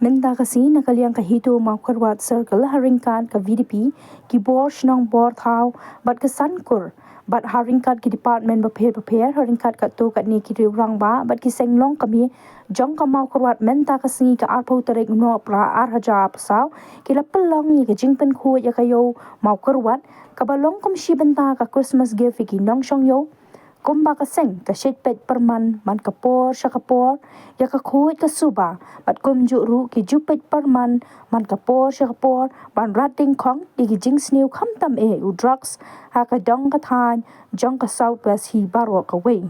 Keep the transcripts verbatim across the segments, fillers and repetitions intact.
Mynta ka sngi na ka liang ka HITO Mawkyrwat Circle ha ryngkat ka VDP, ki bor shnong bor thaw bad ka Sankur bad ha ryngkat ki department bapher bapher ha ryngkat katto katne ki riew rangbah bad ki seng longkmie jong ka Mawkyrwat mynta ka sngi ka arphew tarik Nohprah ar hajar arphew saw ki la pynlong ïa ka jingpynkhuid ïa ka ïew Mawkyrwat kaba long kum shi bynta ka Christmas gift ïa ki nongshong ïew. Kumba ka seng ka shait peit pyrman man ka por sha ka por ïa ka khuid ka suba bad kumjuh ruh ki ju peit pyrman man ka por sha ka por ban rat dyngkhong ïa ki jingsniew khamtam eh u drugs ha ka dong ka thaiñ jong ka South West hi baroh kawei.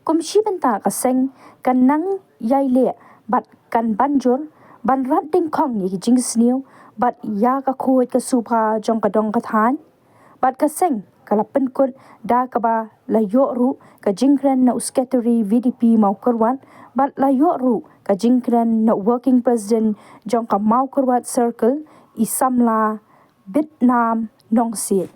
Kum shi bynta ka seng kan nang ïai leh bad kan ban jur ban rat dyngkhong ïa ki jingsniew bad ïa ka khuid ka suba jong ka dong ka thaiñ. Bad ka seng ka la pynkut da kaba la ïoh ruh ka jingkren na u Secretary VDP Mawkyrwat bad la ïoh ruh ka jingkren na u Working President jong ka Mawkyrwat Circle, i samla Bitnam Nongsiej.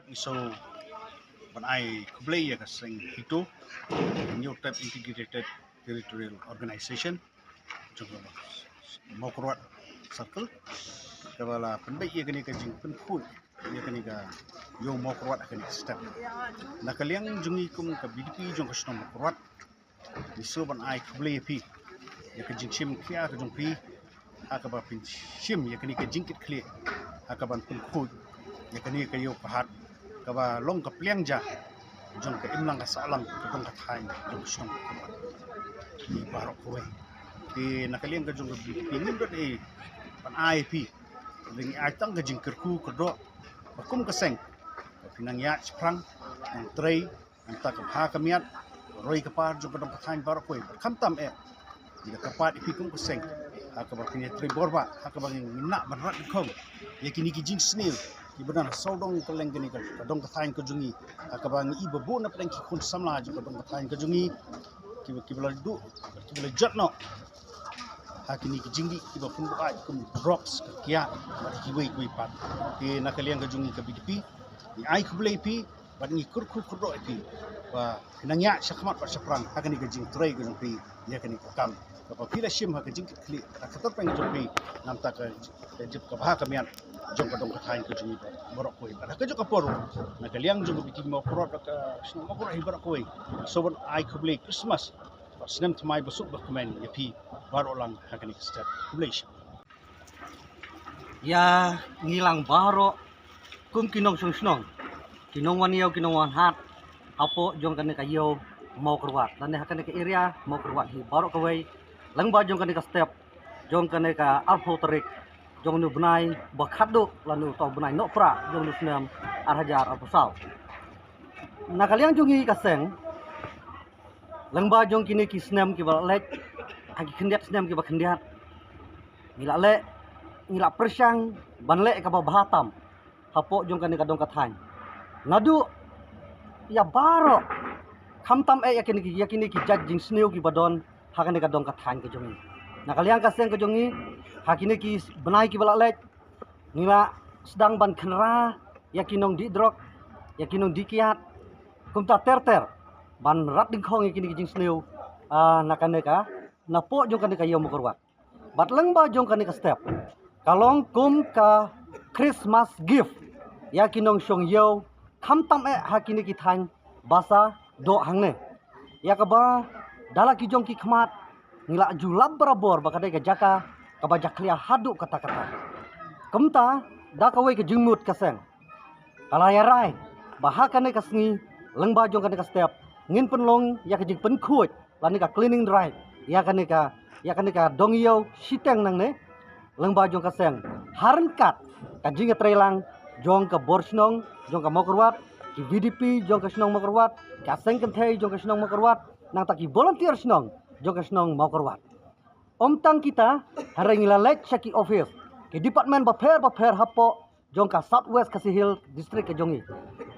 Ngi shu ban ai khublei ïa ka seng HITO, Hynñiewtrep Integrated Territorial Organization jong ka Mawkyrwat Circle, kaba la pynbeit ïa kane ka jingpynkhuid ïa kane ka ïew Mawkyrwat ha kane ka step. Na ka liang jong ngi kum ka VDP jong ka shnong Mawkyrwat, ngi shu ban ai khublei ïa phi ïa ka jingshim khia ka jong phi ha kaba phin shim ïa kane ka jingkitkhlieh ha kaban pynkhuid ïa kane ka ïew ka hat kaba long ka pliang ja jong ka imlang ka sahlang ka dong ka thaiñ jong ka shnong Mawkyrwat hi baroh kawei. Te na ka liang ka jong ka VDP ngim don ei ban ai ïa phi, ngi ai tang ka jingkyrkhu kyrdoh ba kum ka seng ba phin nang ïaid shaphrang, nang trei nangta ka bha ka miat, roi ka par jong ka dong ka thaiñ baroh kawei. Khamtam eh ngi la kyrpad ïa phi kum ka seng ha kaba phin ïatrei bor bah ha kaba ngin nang ban rat dyngkhong ïa kine ki jingsniew kiba don ha sawdong kylleng kane ka dong ka thaiñ ka jong ngi, ha kaba ngi i ba bun na pdeng ki khun samla jong ka dong ka thaiñ ka jong ngi kiba, kiba la duh, kiba la jot noh ha kine ki jingdih kiba pynbuaid kum drugs, ka kiad bad kiwei kiwei pat. Te na ka liang ka jong ngi ka VDP ngi ai khublei ïa phi bad ngi kyrkhu kyrdoh ïa phi ba phin nang ïaid shakhmat bad shaphrang ha kane ka jingtrei ka jong phi ïa kane ka kam kaba phi la shim ha ka jingkitkhlieh ha ka tyrpeng ka jong phi, nangta ka, ka jingkyrkhu ka bha ka miat jong ka dong ka thaiñ ka jong ngi baroh kawei. Bad ha kajuh ka por ruh na ka liang jong ka VDP Mawkyrwat bad ka shnong Mawkyrwat hi baroh kawei, shu ban ai khublei Christmas bad snem thymmai basuk bakmen ïa phi baroh lang ha kane ka step. Khublei shibun. Ïa ngi lang baroh kum ki nongshong shnong, ki nongwan ïew, ki nongwan hat hapoh jong kane ka ïew Mawkyrwat lane ha kane ka area Mawkyrwat hi baroh kawei, lyngba jong kane ka step jong kane ka arphew tarik jong une u bnai ba khatduh lane uta u bnai Nohprah jong une u snem ar hajar arphew saw. Na ka liang jong ngi ka seng, lyngba jong kine ki snem kiba la leit, ha ki khyndiat snem kiba khyndiat, ngi la leh, ngi la pyrshang ban leh kaba bha tam hapoh jong kane ka dong ka thaiñ. Naduh ïa baroh, khamtam eh ïa kine ki, ïa kine ki jait jingsniew kiba don ha kane ka dong ka thaiñ ka jong ngi. Na ka liang ka seng ka jong ngi, ha kine ki bnai kiba la leit, ngi la sdang ban kynra ïa ki nongdih drok, ïa ki nongdih kiad, kumta ter ter ban rat dyngkhong ïa kine ki jingsniew, ah, na kane ka, napoh jong kane ka ïew Mawkyrwat. Bad lyngba jong kane ka step ka long kum ka Christmas gift ïa ki nongshong ïew, khamtam eh ha kine ki thaiñ ba sa doh hangne, ïa kaba da la ki jong ki khmat ngi la ju lap barabor ba ka dei ka jaka kaba jakhlia haduh katta katta. Kumta da kawei ka jingmut ka seng ka la ïa rai ba ha kane ka sngi lyngba jong kane ka step ngin pynlong ïa ka jingpynkhuid lane ka cleaning drive ïa kane ka, ïa kane ka dong ïew shiteng nangne lyngba jong ka seng, ha ryngkat ka jingïatreilang jong ka bor shnong jong ka Mawkyrwat, ki VDP jong ka shnong Mawkyrwat, ka seng kynthei jong ka shnong Mawkyrwat, nangta ki volunteer shnong jong ka shnong Mawkyrwat. Ym tang kita, hynrei ngi la leit sha ki office, ki department bapher bapher hapoh jong ka South West Khasi Hills District ka jong ngi.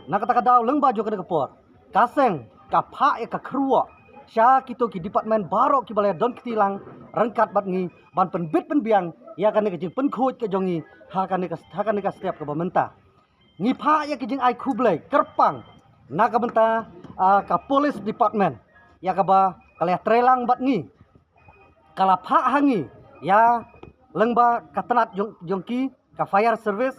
Na kata ka daw lyngba jong kane ka por ka seng ka phah ïa ka kyrwoh sha kito ki department baroh kiba la ïa don kti lang ryngkat bad ngi ban pynbit pynbiang ïa kane ka jingpynkhuid ka jong ngi ha kane ka, ha kane ka step kaba mynta. Ngi phah ïa ka jingai khublei kyrpang na ka bynta, ah, ka police department ïa kaba ka la ïa trei lang bad ngi, ka la phah ha ngi ïa lyngba ka tnat jong, jong ki ka fire service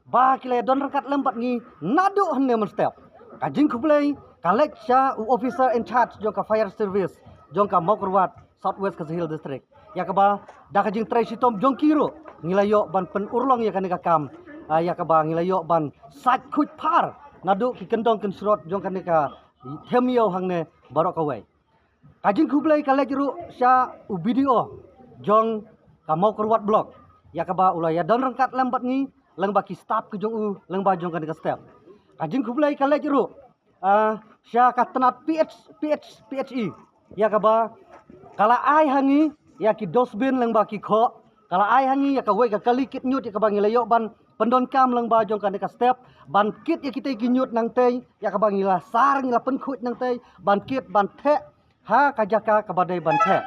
ba ki la ïa don ryngkat lem bad ngi naduh hynne mynstep. Ka jingkhublei ka leit sha u officer in charge jong ka fire service jong ka Mawkyrwat, South West Khasi Hills District, ïa kaba da ka jingtrei shitom jong ki ruh ngi la ïoh ban pynurlong ïa kane ka kam, ah, ïa kaba ngi la ïoh ban sait khuid phar naduh ki kyndong kynshrot jong kane ka them ïew hangne baroh kawei. Ka jingkhublei ka leit ruh sha u B D O jong ka Mawkyrwat Block ïa kaba u la ïa don ryngkat lem bad ngi lyngba ki staff ka jong u lyngba jong kane ka step. Ka jingkhublei ka leit ruh, ah, sha ka tnat P H, P H, P H E ïa kaba ka la ai ha ngi ïa ki dustbin lyngba ki khoh, ka la ai ha ngi ïa kawei ka kali kit ñiut ïa kaba ngi la ïoh ban pyndonkam lyngba jong kane ka step, ban kit ïa kitei ki ñiut nangtei ïa kaba ngi la sar, ngi la pynkhuid nangtei, ban kit ban theh ha ka jaka kaba dei ban theh.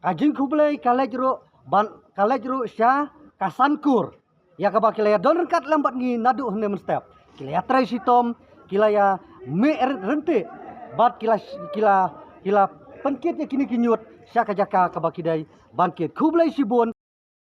Ka jingkhublei ka leit ruh ban, ka leit ruh sha ka Sankur ïa kaba ki la ïa don ryngkat lem bad ngi naduh hynne mynstep. Ki la ïa trei shitom, ki la ïa mih ryntih bad ki la, ki la, ki la pynkit ïa kine ki ñiut sha ka jaka kaba ki dei ban kit. Khublei shibun.